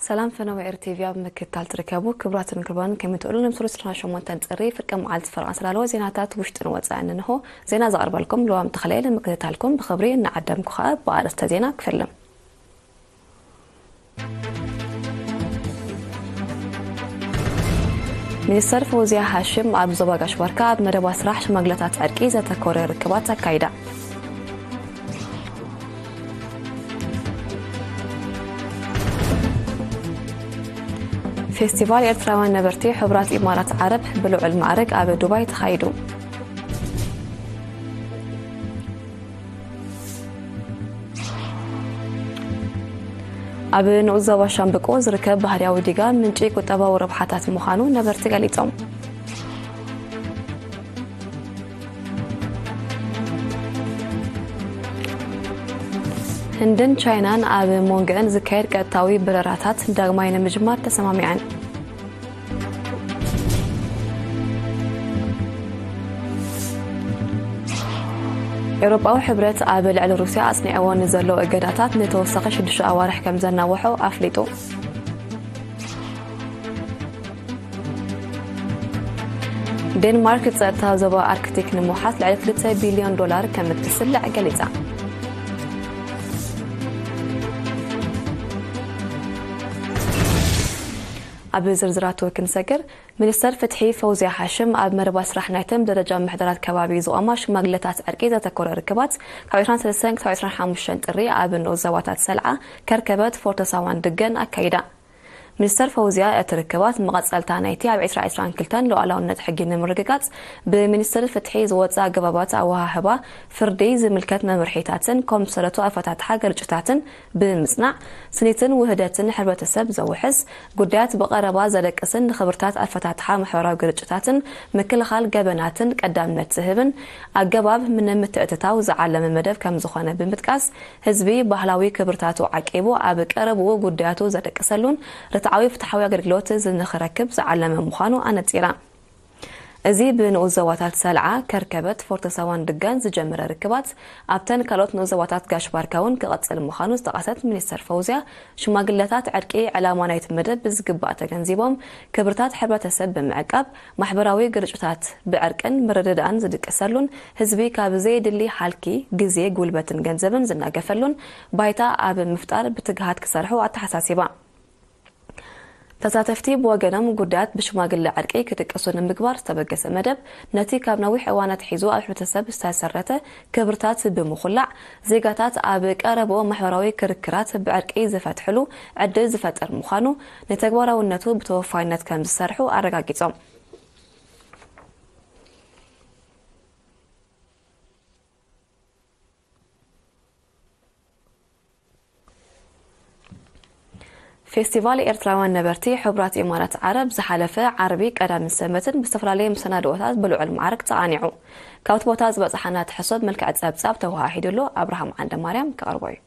ሰላም ፈነወ ኤር ቲቪ ኣብ ምክትታል ትርከቡ ክቡራትን ክቡራን፣ ከመይ ትውዕሉ? ነምስሩ ዕስራን ሸሞንተን ጥሪ ፍርቂ መዓልቲ ፈረቓ ዝተዳለወ ዜናታት ውሽጥን ወጻእን እንሆ። ዜና ዘቕርበልኩም ልዋም ተኽለ። ንምክትታልኩም ብኽብሪ እናዓደምኩ ኸኣ ብኣርእስተ ዜና ክፍልም። ሚኒስተር ፈውዝያ ሃሽም ኣብ ዞባ ጋሽ ባርካ ኣብ መደባ ስራሕ ሽማግለታት ዕርቂ ዘተኮረ ርክባት ኣካይዳ። ፌስቲቫል ኤርትራውያን ነበርቲ ሕቡራት ኢማራት ዓረብ ብልዑል ማዕርግ ኣብ ዱባይ ተኻይዱ። ኣብ ንኡስ ዞባ ሻምብቆ ዝርከብ ባህርያዊ ዲጋ ምንጪ ቁጠባዊ ረብሓታት ምዃኑ ነበርቲ ገሊጾም። ህንድን ቻይናን ኣብ መንጎአን ዝካየድ ቀጥታዊ በረራታት ዳግማይ ንምጅማር ተሰማሚዐን። ኤውሮጳዊ ሕብረት ኣብ ልዕሊ ሩስያ ኣጽኒዕዎ ንዘሎ እገዳታት ንተወሳኺ ሽዱሽተ ኣዋርሕ ከም ዘናውሖ ኣፍሊጡ። ዴንማርክ ጸጥታ ዞባ ኣርክቲክ ንምውሓስ ልዕሊ ክልተ ቢልዮን ዶላር ከም እትስልዕ ገሊጻ። ኣብ ዝርዝራቱ ክንሰግር፣ ሚኒስተር ፍትሒ ፈውዝያ ሓሽም ኣብ መደባ ስራሕ ናይተን ብደረጃ ምሕደራት ከባቢ ዝቖማ ሽማግለታት ዕርቂ ዘተኮረ ርክባት ካብ ዕስራን ሰለስተን ክሳብ ዕስራን ሓሙሽተን ጥሪ ኣብ ንኡስ ዞባታት ሰልዓ፣ ከርከበት፣ ፎርተሳዋን ድገን ኣካይዳ። ሚኒስተር ፈውዝያ፣ እቲ ርክባት መቐጸልታ ናይቲ ኣብ ዕስራ ዕስራን ክልተን ሉዓላውነት ሕጊ ንምርግጋጽ ብሚኒስትሪ ፍትሒ ዝወጸ ኣገባባት ኣወሃህባ ፍርዲ ዝምልከት መምርሒታትን ኮምሰለቱ ኣፈታትሓ ግርጭታትን ብምጽናዕ፣ ስኒትን ውህደትን ሕብረተሰብ ዘውሕስ፣ ጉዳያት ብቐረባ ዘደቅስን ንኽብርታት ኣፈታትሓ ማሕበራዊ ግርጭታትን ምክልኻል ገበናትን ቀዳምነት ዝህብን ኣገባብ ንምትእትታው ዝዓለመ መደብ ከም ዝኾነ ብምጥቃስ፣ ህዝቢ ባህላዊ ክብርታቱ ዓቂቡ ኣብ ቀረብኡ ጉዳያቱ ዘደቅሰሉን ርትዓዊ ፍትሓዊ ኣገልግሎት ንኽረክብ ዝዓለመ ምዃኑ ኣነጺራ። እዚ ብንኡስ ዞባታት ሰልዓ፣ ከርከበት፣ ፎርተሳዋን ድጋን ዝጀመረ ርክባት ኣብተን ካልኦት ንኡስ ዞባታት ጋሽ ባርካ እውን ክቐጽል ምዃኑ ዝጠቐሰት ሚኒስተር ፈውዝያ፣ ሽማግለታት ዕርቂ ዕላማ ናይቲ መደብ ብዝግባእ ተገንዚቦም፣ ክብርታት ሕብረተሰብ ብምዕቃብ፣ ማሕበራዊ ግርጭታት ብዕርቅን ምርድዳእን ዝድቅሰሉን ህዝቢ ካብ ዘየድሊ ሃልኪ፣ ግዜ፣ ጉልበትን ገንዘብን ዝናገፈሉን ባይታ ኣብ ምፍጣር ብትግሃት ክሰርሑ ኣተሓሳሲባ። ተሳተፍቲ ብወገኖም፣ ጉዳያት ብሽማግለ ዕርቂ ክድቅሱ ንምግባር ዝተበገሰ መደብ፣ ነቲ ካብ ነዊሕ እዋን ኣትሒዙ ኣብ ሕብረተሰብ ዝተሰረተ ክብርታት ብምኹላዕ፣ ዜጋታት ኣብ ቀረብኦም ማሕበራዊ ክርክራት ብዕርቂ ዝፈትሕሉ ዕድል ዝፈጥር ምዃኑ፣ ንተግባራውነቱ ብተወፋይነት ከም ዝሰርሑ ኣረጋጊጾም። ፌስቲቫል ኤርትራውያን ነበርቲ ሕቡራት ኢማራት ዓረብ ዝሓለፈ ዓርቢ፣ ቀዳምን ሰንበትን ብዝተፈላለየ መሰናድኦታት ብልዑል ማዕርግ ተቓኒዑ። ካብቲ ቦታ ዝበጽሓና ትሕዝቶ ብመልክዕ ጸብጻብ ተወሃሂዱሉ ኣብርሃም ዓንደማርያም ከቕርቦ እዩ።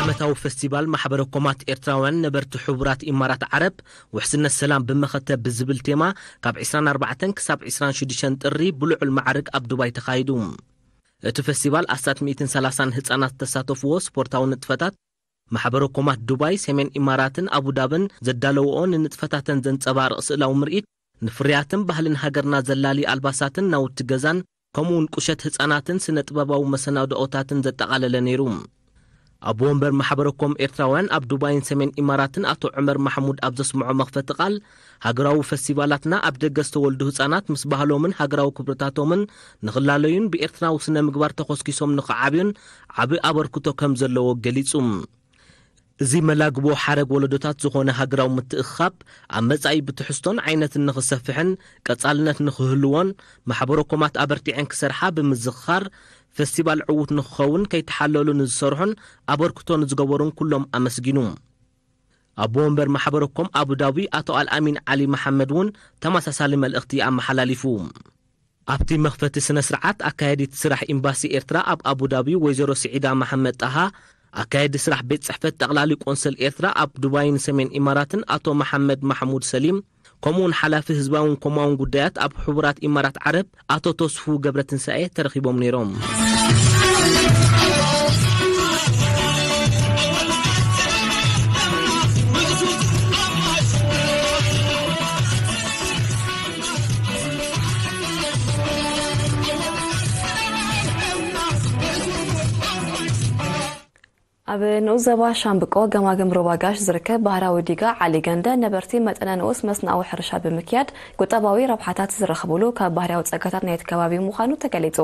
ዓመታዊ ፈስቲቫል ማሕበረ ኮማት ኤርትራውያን ነበርቲ ሕቡራት ኢማራት ዓረብ፣ ውሕስነት ሰላም ብመኸተ ብዝብል ቴማ፣ ካብ ዕስራን ኣርባዕተን ክሳብ ዕስራን ሽዱሽተን ጥሪ ብልዑል ማዕርግ ኣብ ዱባይ ተኻይዱ። እቲ ፈስቲቫል ኣስታት ሚእትን ሰላሳን ህጻናት ዝተሳተፍዎ ስፖርታዊ ንጥፈታት፣ ማሕበረ ኮማት ዱባይ፣ ሰሜን ኢማራትን ኣቡዳብን ዘዳለውኦ ንንጥፈታተን ዘንጸባርቕ ስእላዊ ምርኢት፣ ንፍርያትን ባህልን ሃገርና ዘላሊ ኣልባሳትን ናውቲ ገዛን፣ ከምኡውን ቁሸት ህጻናትን ስነ-ጥበባዊ መሰናድኦታትን ዘጠቓለለ ነይሩ። ኣቦ ወንበር ማሕበረ ኮም ኤርትራውያን ኣብ ዱባይን ሰሜን ኢማራትን ኣቶ ዑመር ማሕሙድ ኣብ ዘስምዖ መኽፈቲ ቃል፣ ሃገራዊ ፈስቲቫላትና ኣብ ደገ ዝተወልዱ ህጻናት ምስ ባህሎምን ሃገራዊ ክብርታቶምን ንኽላለዩን ብኤርትራዊ ስነ-ምግባር ተኾስኪሶም ንኽዓብዩን ዓቢ ኣበርክቶ ከም ዘለዎ ገሊጹ። እዚ መላግቦ ሓረግ ወለዶታት ዝኾነ ሃገራዊ ምትእኽኻብ፣ ኣብ መጻኢ ብትሕዝቶን ዓይነትን ንኽሰፍሕን ቀጻልነት ንኽህልዎን፣ ማሕበረ ኮማት ኣበርቲዐን ክሰርሓ ብምዝኽኻር፣ ፈስቲቫል ዕዉት ንኽኸውን ከይተሓለሉ ንዝሰርሑን ኣበርክቶ ንዝገበሩን ኩሎም ኣመስጊኑ። ኣቦ ወንበር ማሕበረ ኮም ኣቡዳቢ ኣቶ ኣልኣሚን ዓሊ መሓመድ እውን ተመሳሳሊ መልእኽቲ ኣመሓላሊፉ። ኣብቲ መኽፈቲ ስነ ስርዓት፣ ኣካያዲት ስራሕ ኤምባሲ ኤርትራ ኣብ ኣቡዳቢ ወይዘሮ ስዒዳ መሓመድ ጣሃ፣ ኣካያዲ ስራሕ ቤት ጽሕፈት ጠቕላሊ ቆንሰል ኤርትራ ኣብ ዱባይን ሰሜን ኢማራትን ኣቶ መሓመድ ማሕሙድ ሰሊም፣ ከምኡውን ሓላፊ ህዝባውን ኮማውን ጉዳያት ኣብ ሕቡራት ኢማራት ዓረብ ኣቶ ተስፉ ገብረትንሳኤ ተረኺቦም ነይሮም። ኣብ ንኡስ ዞባ ሻምብቆ ገማግም ሩባ ጋሽ ዝርከብ ባህርያዊ ዲጋ ዓሊ ገንደ ነበርቲ መጠነ ንኡስ መስናዊ ሕርሻ ብምክያድ ቁጠባዊ ረብሓታት ዝረኽብሉ ካብ ባህርያዊ ጸጋታት ናይቲ ከባቢ ምዃኑ ተገሊጹ።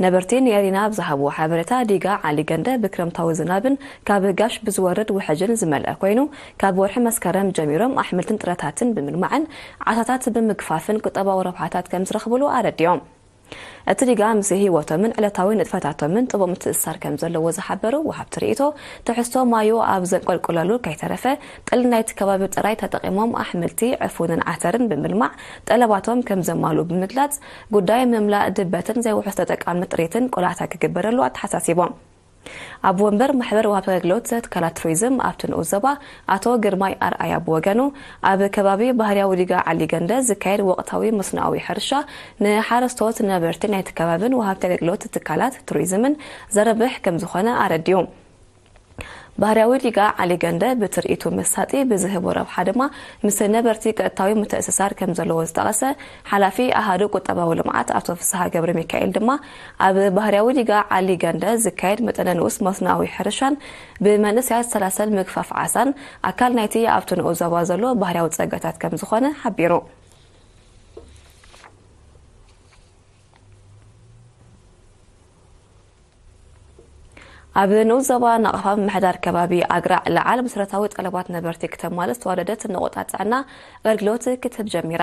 ነበርቲ ንኤሪና ኣብ ዝሃብዎ ሓበሬታ፣ ዲጋ ዓሊ ገንደ ብክረምታዊ ዝናብን ካብ ጋሽ ብዝወርድ ውሕጅን ዝመልአ ኮይኑ፣ ካብ ወርሒ መስከረም ጀሚሮም ኣሕምልትን ጥረታትን ብምልማዕን ዓሳታት ብምግፋፍን ቁጠባዊ ረብሓታት ከም ዝረኽብሉ ኣረዲኦም። እቲ ዲጋ ምስ ህይወቶምን ዕለታዊ ንጥፈታቶምን ጥቡቕ ምትእስሳር ከም ዘለዎ ዝሓበሩ ወሃብቲ ርእይቶ፣ ትሕዝቶ ማዩ ኣብ ዘንቆልቁለሉ ከይተረፈ፣ ጠሊ ናይቲ ከባቢ ጥራይ ተጠቒሞም ኣሕምልቲ፣ ዕፉንን ዓተርን ብምልማዕ ጠለባቶም ከም ዘማልኡ ብምግላጽ፣ ጉዳይ ምምላእ ድበትን ዘይውሑስ ተጠቃሚ ጥሪትን ቆላሕታ ክግበረሉ ኣተሓሳሲቦም። ኣብ ወንበር ማሕበር ወሃብቲ ኣገልግሎት ትካላት ቱሪዝም ኣብቲ ንኡስ ዞባ ኣቶ ግርማይ ኣርኣያ ብወገኑ፣ ኣብ ከባቢ ባህርያዊ ዲጋ ዓሊ ገንደ ዝካየድ ወቕታዊ መስኖኣዊ ሕርሻ ንሓረስቶት፣ ነበርቲ ናይቲ ከባብን ወሃብቲ ኣገልግሎት ትካላት ቱሪዝምን ዘረብሕ ከም ዝኾነ ኣረዲኡ። ባህርያዊ ዲጋ ዓሊ ገንደ ብትርኢቱ መሳጢ፣ ብዝህቦ ረብሓ ድማ ምስ ነበርቲ ቀጥታዊ ምትእስሳር ከም ዘለዎ ዝጠቐሰ ሓላፊ ኣሃዱ ቁጠባዊ ልምዓት ኣቶ ፍስሃ ገብረ ሚካኤል ድማ፣ ኣብ ባህርያዊ ዲጋ ዓሊ ገንደ ዝካየድ መጠነ ንኡስ መስኖኣዊ ሕርሻን ብመንእሰያት ዝሰላሰል ምግፋፍ ዓሳን ኣካል ናይቲ ኣብቲ ንኡስ ዞባ ዘሎ ባህርያዊ ጸጋታት ከም ዝኾነ ሓቢሩ። ኣብ ንኡስ ዞባ ናቕፋ ምምሕዳር ከባቢ ኣግራዕ ለዓል መሰረታዊ ጠለባት ነበርቲ ክተማልእ ዝተዋደደት ነቑጣ ጥዕና ኣገልግሎት ክትህብ ጀሚራ።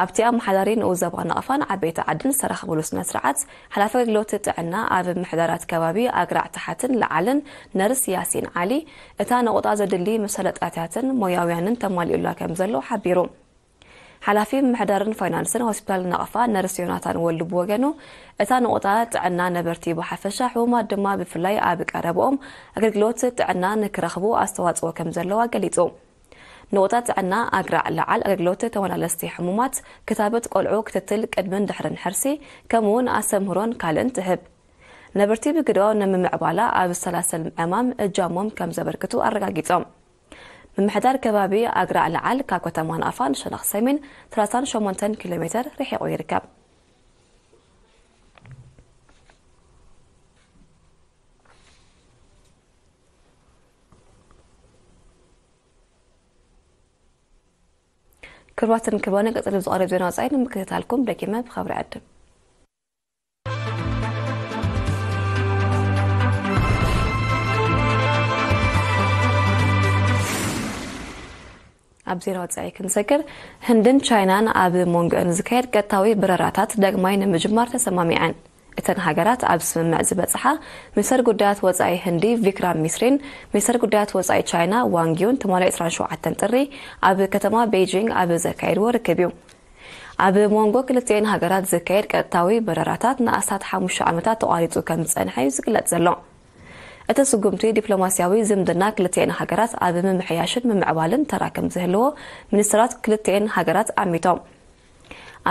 ኣብቲ ኣመሓዳሪ ንኡስ ዞባ ናቕፋን ዓበይቲ ዓድን ዝተረኸብሉ ስነ ስርዓት፣ ሓላፊ ኣገልግሎት ጥዕና ኣብ ምምሕዳራት ከባቢ ኣግራዕ ታሕትን ለዓልን ነርስ ያሲን ዓሊ፣ እታ ነቑጣ ዘድሊ መሳለጥያታትን ሞያውያንን ተማሊኡላ ከም ዘሎ ሓቢሩ። ሓላፊ ምምሕዳርን ፋይናንስን ሆስፒታል ናቕፋ ነርስ ዮናታን ወልዱ ብወገኑ፣ እታ ነቑጣ ጥዕና ነበርቲ ብሓፈሻ፣ ሕሙማት ድማ ብፍላይ ኣብ ቀረብኦም ኣገልግሎት ጥዕና ንክረኽቡ ኣስተዋጽኦ ከም ዘለዋ ገሊጹ። ነቑጣ ጥዕና ኣግራዕ ለዓል ኣገልግሎት ተመላለስቲ ሕሙማት፣ ክታበት ቆልዑ፣ ክትትል ቅድምን ድሕርን ሕርሲ፣ ከምኡውን ኣስተምህሮን ካልእን ትህብ። ነበርቲ ብግደኦም ንምምዕባላ ኣብ ዝሰላሰል ዕማም እጃሞም ከም ዘበርክቱ ኣረጋጊጾም። ምምሕዳር ከባቢ ኣግራዕ ለዓል ካብ ከተማ ናቕፋ ንሸነኽ ሰሜን ሰላሳን ሸሞንተን ኪሎ ሜተር ርሒቑ ይርከብ። ክቡራትን ክቡራንን፣ ቀጺሉ ዝቐርብ ዜና ወጻኢ ንምክትታልኩም ደጊመ ብኽብሪ ዕድም። ኣብ ዜና ወጻኢ ክንሰግር፣ ህንድን ቻይናን ኣብ መንጎአን ዝካየድ ቀጥታዊ በረራታት ዳግማይ ንምጅማር ተሰማሚዐን። እተን ሃገራት ኣብ ስምምዕ ዝበጽሓ፣ ሚኒስተር ጉዳያት ወጻኢ ህንዲ ቪክራም ሚስሪን ሚኒስተር ጉዳያት ወጻኢ ቻይና ዋንግ ዩን ትማሊ ዕስራን ሸውዓተን ጥሪ ኣብ ከተማ ቤይጂንግ ኣብ ዘካየድዎ ርክብ እዩ። ኣብ መንጎ ክልቲኤን ሃገራት ዝካየድ ቀጥታዊ በረራታት ንኣስታት ሓሙሽተ ዓመታት ተቋሪጹ ከም ዝጸንሐ እዩ ዝግለጽ ዘሎ። እቲ ስጉምቲ ዲፕሎማስያዊ ዝምድና ክልቲኤን ሃገራት ኣብ ምምሕያሽን ምምዕባልን ተራ ከም ዝህልዎ ሚኒስተራት ክልቲኤን ሃገራት ኣሚቶም።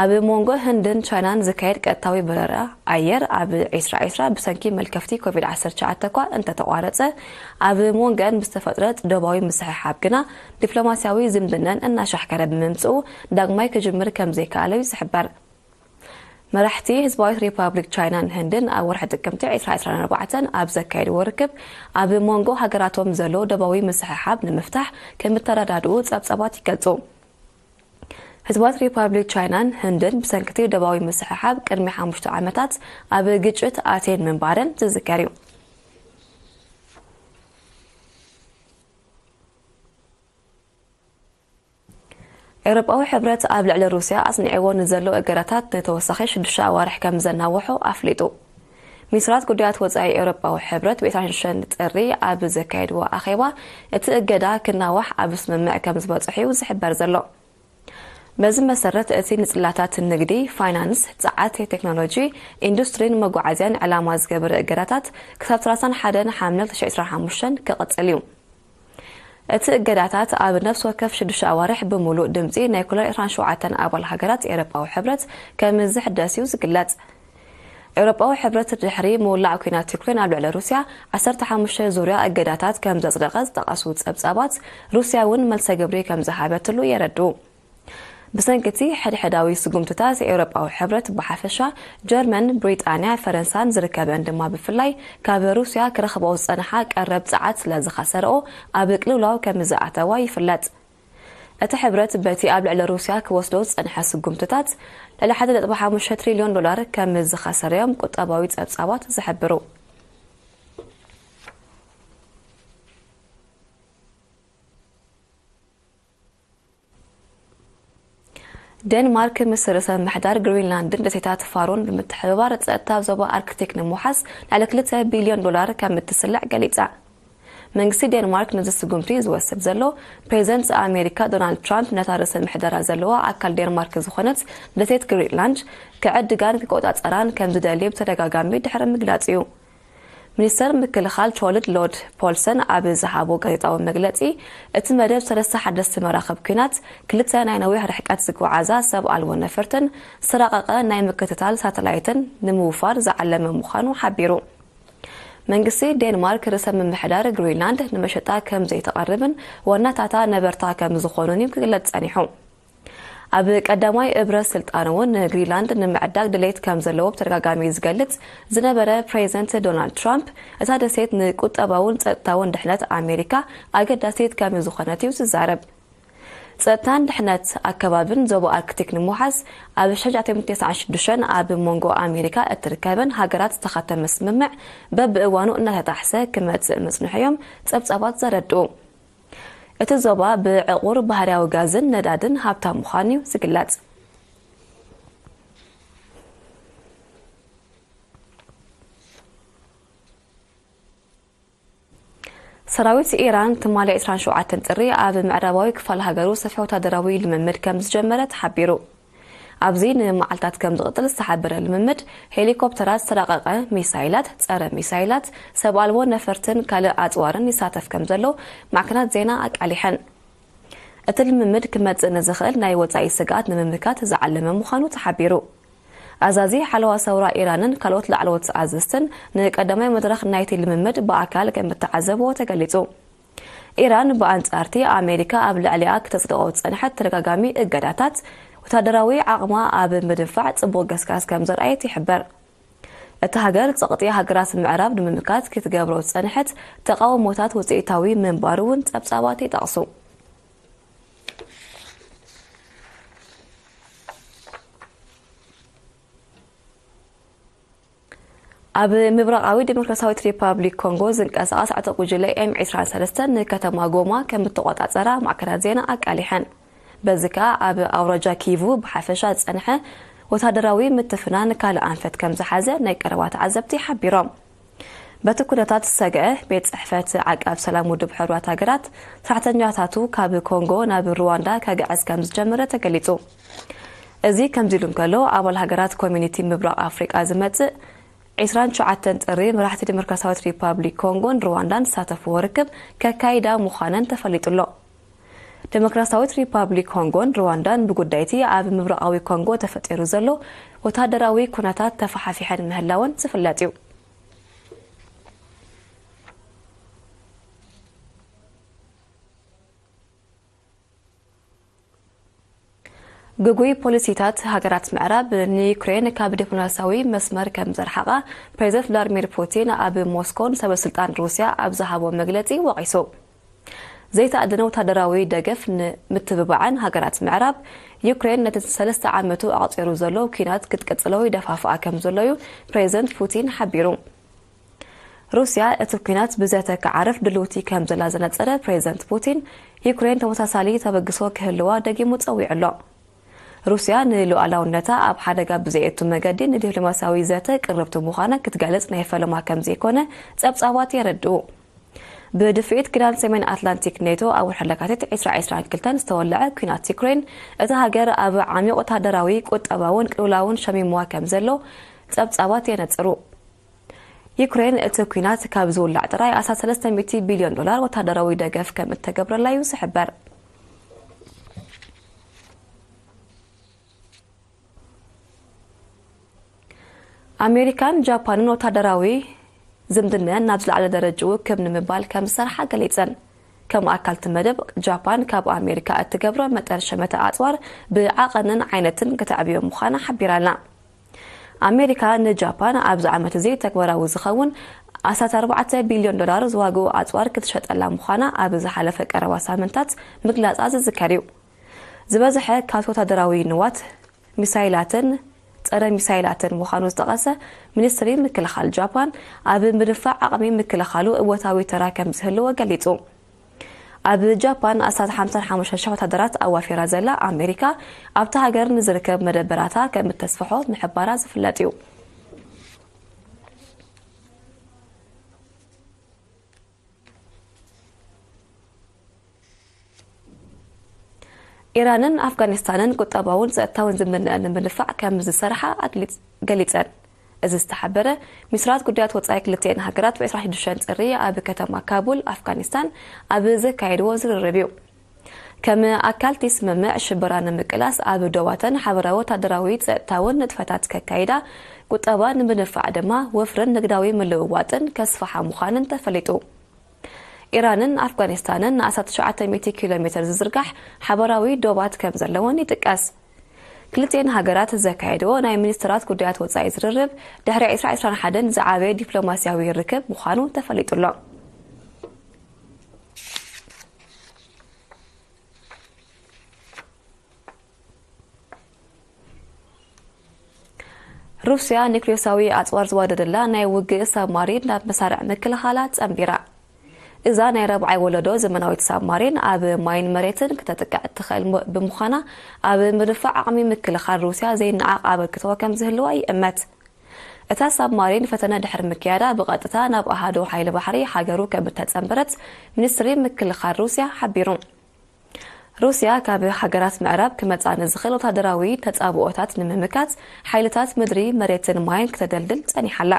ኣብ መንጎ ህንድን ቻይናን ዝካየድ ቀጥታዊ በረራ ኣየር ኣብ ዕስራ ዕስራ ብሰንኪ መልከፍቲ ኮቪድ ዓሰርተ ትሽዓተ እኳ እንተተቋረጸ፣ ኣብ መንጎአን ብዝተፈጥረ ዶባዊ ምስሕሓብ ግና ዲፕሎማስያዊ ዝምድነን እናሻሕከረ ብምምጽኡ ዳግማይ ክጅምር ከም ዘይከኣለ እዩ ዝሕበር። መራሕቲ ህዝባዊት ሪፓብሊክ ቻይናን ህንድን ኣብ ወርሒ ጥቅምቲ ዕስራ ዕስራን ኣርባዕተን ኣብ ዘካየድዎ ርክብ፣ ኣብ መንጎ ሃገራቶም ዘሎ ዶባዊ ምስሕሓብ ንምፍታሕ ከም እተረዳድኡ ጸብጻባት ይገልጹ። ህዝባዊት ሪፓብሊክ ቻይናን ህንድን ብሰንክቲ ዶባዊ ምስሕሓብ ቅድሚ ሓሙሽተ ዓመታት ኣብ ግጭት ኣትየን ምንባረን ዝዝከር እዩ። ኤውሮጳዊ ሕብረት ኣብ ልዕሊ ሩስያ ኣጽኒዕዎ ንዘሎ እገዳታት ንተወሳኺ ሽዱሽተ ኣዋርሕ ከም ዘናውሖ ኣፍሊጡ። ሚኒስትራት ጉዳያት ወጻኢ ኤውሮጳዊ ሕብረት ብዒስራን ሽዱሽተን ጥሪ ኣብ ዘካየድዎ ኣኼባ፣ እቲ እገዳ ክናዋሕ ኣብ ስምምዕ ከም ዝበጽሑ እዩ ዝሕበር ዘሎ። በዚ መሰረት፣ እቲ ንጽላታት ንግዲ፣ ፋይናንስ፣ ጸዓት፣ ቴክኖሎጂ፣ ኢንዱስትሪን መጓዓዝያን ዕላማ ዝገበረ እገዳታት ክሳብ ሰላሳን ሓደን ሓምለ ክልተ ሺሕ ዕስራን ሓሙሽተን ክቕጽል እዩ። እቲ እገዳታት ኣብ ነፍሲ ወከፍ ሽዱሽተ ኣዋርሕ ብምሉእ ድምጺ ናይ ኩለን ዕስራን ሸውዓተን ኣባል ሃገራት ኤውሮጳዊ ሕብረት ከም ዝሕደስ እዩ ዝግለጽ። ኤውሮጳዊ ሕብረት ድሕሪ ምውላዕ ኲናት ዩክሬን ኣብ ልዕሊ ሩስያ ዓሰርተ ሓሙሽተ ዙርያ እገዳታት ከም ዘጽደቐ ዝጠቐሱ ጸብጻባት፣ ሩስያ እውን መልሰ ግብሪ ከም ዝሃበትሉ የረድኡ። ብሰንኪ እቲ ሕድሕዳዊ ስጉምትታት፣ ኤውሮጳዊ ሕብረት ብሓፈሻ፣ ጀርመን፣ ብሪጣንያ፣ ፈረንሳን ዝርከበን ድማ ብፍላይ፣ ካብ ሩስያ ክረኽባኦ ዝጸንሓ ቀረብ ጸዓት ስለ ዝኸሰረኦ፣ ኣብ ቅልውላው ከም ዝኣተዋ ይፍለጥ። እቲ ሕብረት በቲ ኣብ ልዕሊ ሩስያ ክወስዶ ዝጸንሐ ስጉምትታት፣ ልዕሊ ሓደ ነጥቢ ሓሙሽተ ትሪልዮን ዶላር ከም ዝኸሰረ እዮም ቁጠባዊ ጸብጻባት ዝሕብሩ። ዴንማርክ ምስ ርእሰ ምሕዳር ግሪንላንድን ደሴታት ፋሮን ብምትሕብባር፣ ጸጥታ ዞባ ኣርክቲክ ንምውሓስ ልዕሊ ክልተ ቢልዮን ዶላር ከም እትስልዕ ገሊጻ። መንግስቲ ዴንማርክ ነዚ ስጉምቲ ዝወስድ ዘሎ፣ ፕሬዚደንት ኣሜሪካ ዶናልድ ትራምፕ ነታ ርእሰ ምሕደራ ዘለዋ ኣካል ዴንማርክ ዝኾነት ደሴት ግሪንላንድ ክዕድጋን ክቆጻጸራን ከም ዝደሊ ብተደጋጋሚ ድሕሪ ምግላጽ እዩ። ሚኒስተር ምክልኻል ትሮልድ ሎድ ፖልሰን ኣብ ዝሃቦ ጋዜጣዊ መግለጺ፣ እቲ መደብ ሰለስተ ሓደስቲ መራኽብ ኲናት፣ ክልተ ናይ ነዊሕ ርሕቀት ዝጓዓዛ ሰብ ኣልቦ ነፈርትን ዝተራቐቐ ናይ ምክትታል ሳተላይትን ንምውፋር ዝዓለመ ምዃኑ ሓቢሩ። መንግስቲ ዴንማርክ ርእሰ ምምሕዳር ግሪንላንድ ንመሸጣ ከም ዘይተቐርብን ዋናታታ ነበርታ ከም ዝኾኑን እዩ ክግለጽ ጸኒሑ። ኣብ ቀዳማይ እብረ ስልጣኑ እውን ንግሪንላንድ ንምዕዳግ ድሌት ከም ዘለዎ ብተደጋጋሚ ዝገልጽ ዝነበረ ፕሬዚደንት ዶናልድ ትራምፕ፣ እታ ደሴት ንቁጠባውን ጸጥታውን ድሕነት ኣሜሪካ ኣገዳሲት ከም ዝኾነት እዩ ዝዛረብ። ጸጥታን ድሕነት ኣከባብን ዞባ ኣርክቲክ ንምውሓስ ኣብ ሽዱሽተ ኣብ መንጎ ኣሜሪካ እትርከበን ሃገራት ዝተኸተመ ስምምዕ በብእዋኑ እናተጣሕሰ ክመጽእ ምጽንሑ እዮም ጸብጻባት ዘረድኡ። እቲ ዞባ ብዕቑር ባህርያዊ ጋዝን ነዳድን ሃብታም ምዃኑ እዩ ዝግለጽ። ሰራዊት ኢራን ትማሊ ዕስራን ሸውዓተን ጥሪ ኣብ ምዕራባዊ ክፋል ሃገሩ ሰፊሕ ወታደራዊ ልምምድ ከም ዝጀመረ ተሓቢሩ። ኣብዚ ንመዓልታት ከም ዝቕጽል ዝተሓበረ ልምምድ፣ ሄሊኮፕተራት፣ ዝተራቐቐ ሚሳይላት፣ ጸረ ሚሳይላት፣ ሰብ ኣልቦ ነፈርትን ካልእ ኣጽዋርን ይሳተፍ ከም ዘሎ ማዕከናት ዜና ኣቃሊሐን። እቲ ልምምድ ክመጽእ ንዝኽእል ናይ ወጻኢ ስግኣት ንምምካት ዝዓለመ ምዃኑ ተሓቢሩ። ኣዛዚ ሓለዋ ሰውራ ኢራንን ካልኦት ላዕለዎት ኣዘዝትን ንቀዳማይ መድረኽ ናይቲ ልምምድ ብኣካል ከም እተዓዘብዎ ተገሊጹ። ኢራን ብኣንጻርቲ ኣሜሪካ ኣብ ልዕሊኣ ክተጽድቖ ዝጸንሐት ተደጋጋሚ እገዳታት፣ ወታደራዊ ዓቕማ ኣብ ምድንፋዕ ጽቡቕ ገስጋስ ከም ዘርኣየት ይሕበር። እታ ሃገር ጸቕጢ ሃገራት ምዕራብ ንምምካት ክትገብሮ ዝጸንሐት ተቓውሞታት ውጽኢታዊ ምንባሩ እውን ጸብጻባት ይጠቕሱ። ኣብ ምብራቓዊ ዲሞክራሲያዊት ሪፓብሊክ ኮንጎ ዝንቀሳቐስ ዕጡቕ ጉጅለ ኤም ዕስራን ሰለስተን ንከተማ ጎማ ከም እተቖጻጸራ ማዕከናት ዜና ኣቃሊሐን። በዚ ከኣ ኣብ ኣውራጃ ኪቩ ብሓፈሻ ዝጸንሐ ወታደራዊ ምትፍናን ካልእ ኣንፈት ከም ዝሓዘ ናይ ቀረባ ተዓዘብቲ ሓቢሮም። በቲ ኩነታት ዝሰግአ ቤት ጽሕፈት ዓቃብ ሰላም ውድብ ሕቡራት ሃገራት፣ ሰራሕተኛታቱ ካብ ኮንጎ ናብ ሩዋንዳ ከግዕዝ ከም ዝጀመረ ተገሊጹ። እዚ ከምዚ ኢሉ እንከሎ፣ ኣባል ሃገራት ኮሚኒቲ ምብራቕ ኣፍሪቃ ዝመጽእ ዕስራን ትሽዓተን ጥሪ መራሕቲ ዲሞክራሲያዊት ሪፓብሊክ ኮንጎን ሩዋንዳን ዝሳተፍዎ ርክብ ከካይዳ ምዃነን ተፈሊጡ ኣሎ። ዲሞክራሲያዊት ሪፓብሊክ ኮንጎን ሩዋንዳን ብጉዳይቲ ኣብ ምብራቓዊ ኮንጎ ተፈጢሩ ዘሎ ወታደራዊ ኩነታት ተፈሓፊሐን ምህላወን ዝፍለጥ እዩ። ግጉይ ፖሊሲታት ሃገራት ምዕራብ ንዩክሬን ካብ ዲፕሎማሲያዊ መስመር ከም ዘርሓቓ ፕሬዚደንት ቭላድሚር ፑቲን ኣብ ሞስኮ ንሰበ ስልጣን ሩስያ ኣብ ዝሃቦ መግለጺ ወቒሱ። ዘይተኣደነ ወታደራዊ ደገፍ ንምትብባዕን ሃገራት ምዕራብ ዩክሬን ነቲ ሰለስተ ዓመቱ ኣቑጺሩ ዘሎ ኲናት ክትቅጽሎ ይደፋፍኣ ከም ዘሎ እዩ ፕሬዚደንት ፑቲን ሓቢሩ። ሩስያ እቲ ኲናት ብዘተ ክዓርፍ ድልውቲ ከም ዘላ ዘነጸረ ፕሬዚደንት ፑቲን፣ ዩክሬን ተመሳሳሊ ተበግሶ ክህልዋ ደጊሙ ጸዊዑ ኣሎ። ሩስያ ንሉዓላውነታ ኣብ ሓደጋ ብዘየእቱ መገዲ ንዲፕሎማሲያዊ ዘተ ቅርብቲ ምዃና ክትገልጽ ናይ ፈለማ ከም ዘይኮነ ጸብጻባት የረድኡ። ብድፍኢት ኪዳን ሰሜን ኣትላንቲክ ኔቶ ኣብ ወርሒ ለካቲት ዕስራ ዕስራን ክልተን ዝተወልዐ ኲናት ዩክሬን፣ እታ ሃገር ኣብ ዓሚቕ ወታደራዊ፣ ቁጠባውን ቅልውላውን ሸሚምዋ ከም ዘሎ ጸብጻባት የነጽሩ። ዩክሬን እቲ ኲናት ካብ ዝውላዕ ጥራይ ኣስታት ሰለስተ ሚእቲ ቢልዮን ዶላር ወታደራዊ ደገፍ ከም እተገብረላ እዩ ዝሕበር። ኣሜሪካን ጃፓንን ወታደራዊ ዝምድነን ናብ ዝለዓለ ደረጃኡ ክብ ንምባል ከም ዝሰርሓ ገሊጸን። ከም ኣካል እቲ መደብ፣ ጃፓን ካብ ኣሜሪካ እትገብሮ መጠን ሸመተ ኣጽዋር ብዓቐንን ዓይነትን ከተዕብዮ ምዃና ሓቢራ ኣላ። ኣሜሪካ ንጃፓን ኣብዚ ዓመት እዚ ተግባራዊ ዝኸውን ኣስታት ኣርባዕተ ቢልዮን ዶላር ዝዋግኡ ኣጽዋር ክትሸጠላ ምዃና ኣብ ዝሓለፈ ቀረባ ሳምንታት ምግላጻ ዝዝከር እዩ። ዝበዝሐ ካብቲ ወታደራዊ ንዋት ሚሳይላትን ጸረ ሚሳይላትን ምዃኑ ዝጠቐሰ ሚኒስትሪ ምክልኻል ጃፓን፣ ኣብ ምድፋዕ ዓቕሚ ምክልኻሉ እወታዊ ተራ ከም ዝህልዎ ገሊጹ። ኣብ ጃፓን ኣስታት ሓምሳን ሓሙሽተ ሽሕ ወታደራት ኣዋፊራ ዘላ ኣሜሪካ፣ ኣብታ ሃገር ንዝርከብ መደበራታ ከም እተስፍሖ ምሕባራ ዝፍለጥ እዩ። ኢራንን ኣፍጋኒስታንን ቁጠባውን ጸጥታውን ዝምንዐን ንምድፋዕ ከም ዝሰርሓ ኣግሊጽ-፣ ገሊጸን። እዚ ዝተሓበረ፣ ሚኒስትራት ጉዳያት ወጻኢ ክልቲኤን ሃገራት ብ ዕስራን ሽዱሽተን ጥሪ ኣብ ከተማ ካቡል፣ ኣፍጋኒስታን፣ ኣብ ዘካየድዎ ዝርርብ እዩ። ከም ኣካል እቲ ስምምዕ፣ ሽበራ ንምቅላስ ኣብ ዶባተን ሓበራዊ ወታደራዊ ጸጥታውን ንጥፈታት ከካይዳ፣ ቁጠባ ንምድንፋዕ ድማ ወፍርን ንግዳዊ ምልውዋጥን ከስፍሓ ምዃንን ተፈሊጡ። ኢራንን ኣፍጋኒስታንን ንኣስታት ትሽዓተ ሚእቲ ኪሎ ሜተር ዝዝርጋሕ ሓበራዊ ዶባት ከም ዘለወን ይጥቀስ። ክልቲኤን ሃገራት ዘካየድዎ ናይ ሚኒስትራት ጉዳያት ወጻኢ ዝርርብ፣ ድሕሪ ዕስራ ዕስራን ሓደን ዝዓበየ ዲፕሎማስያዊ ርክብ ምዃኑ ተፈሊጡ ኣሎ። ሩስያ ኒክሌሳዊ ኣጽዋር ዝዋደደላ ናይ ውግእ ሳብማሪን ናብ መሳርዕ ምክልኻላ ጸንቢራ። እዛ ናይ ራብዓይ ወለዶ ዘመናዊት ሳብማሪን ኣብ ማይን መሬትን ክተጥቅዕ እትኽእል ሞ-፣ ብምዃና፣ ኣብ ምድፋዕ ዓቕሚ ምክልኻል ሩስያ ዘይነዓቕ ኣበርክቶ ከም ዝህልዋ ይእመት። እታ ሳብማሪን ፈተነ ድሕሪ ምክያዳ፣ ብቐጥታ ናብ ኣሃዱ ሓይሊ ባሕሪ ሃገሩ ከም እተጸንበረት ሚኒስትሪ ምክልኻል ሩስያ ሓቢሩ። ሩስያ ካብ ሃገራት ምዕራብ ክመጻ ንዝኽእል ወታደራዊ ተጻብኦታት ንምምካት፣ ሓይልታት ምድሪ፣ መሬትን ማይን ክተደልድል ጸኒሓ ኣላ።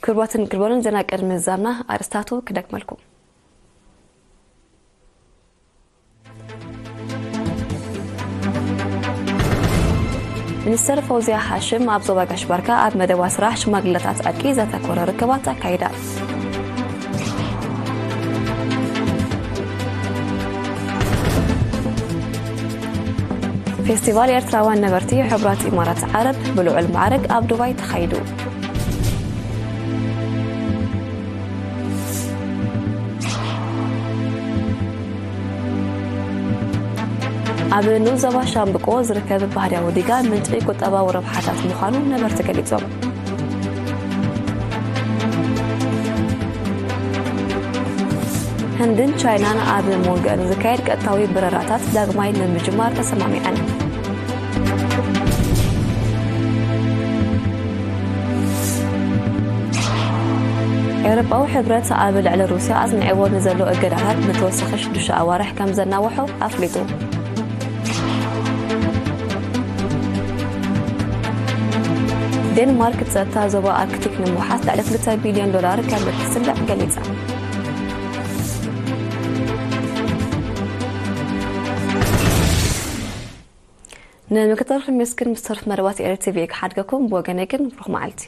ክቡራትን ክቡራንን፣ ዜና ቅድሚ ምዝዛምና ኣርእስታቱ ክደግመልኩም። ሚኒስተር ፈውዝያ ሃሽም ኣብ ዞባ ጋሽ ባርካ ኣብ መደባ ስራሕ ሽማግለታት ዕርቂ ዘተኮረ ርክባት ኣካይዳ። ፌስቲቫል ኤርትራውያን ነበርቲ ሕቡራት ኢማራት ዓረብ ብልዑል ማዕረግ ኣብ ዱባይ ተኻይዱ። ኣብ ንኡስ ዞባ ሻምብቆ ዝርከብ ባህርያዊ ዲጋ ምንጪ ቁጠባዊ ረብሓታት ምዃኑ ነበርቲ ገሊጾም። ህንድን ቻይናን ኣብ መንጎኣን ዝካየድ ቀጥታዊ በረራታት ዳግማይ ንምጅማር ተሰማሚዐን። ኤውሮጳዊ ሕብረት ኣብ ልዕሊ ሩስያ ኣጽኒዕዎ ንዘሎ እገዳታት ንተወሳኺ ሽዱሽተ ኣዋርሕ ከም ዘናውሖ ኣፍሊጡ። ዴንማርክ ጸጥታ ዞባ ኣርክቲክ ንምውሓስ ልዕሊ ክልተ ቢልዮን ዶላር ከም እትስልዕ ገሊጻ። ንምክትታል ክምስክን ምስ ተርፍ መደባት ኤሪ ቲቪ ክሓድገኩም። ብወገነይ ግን ብሩኽ መዓልቲ።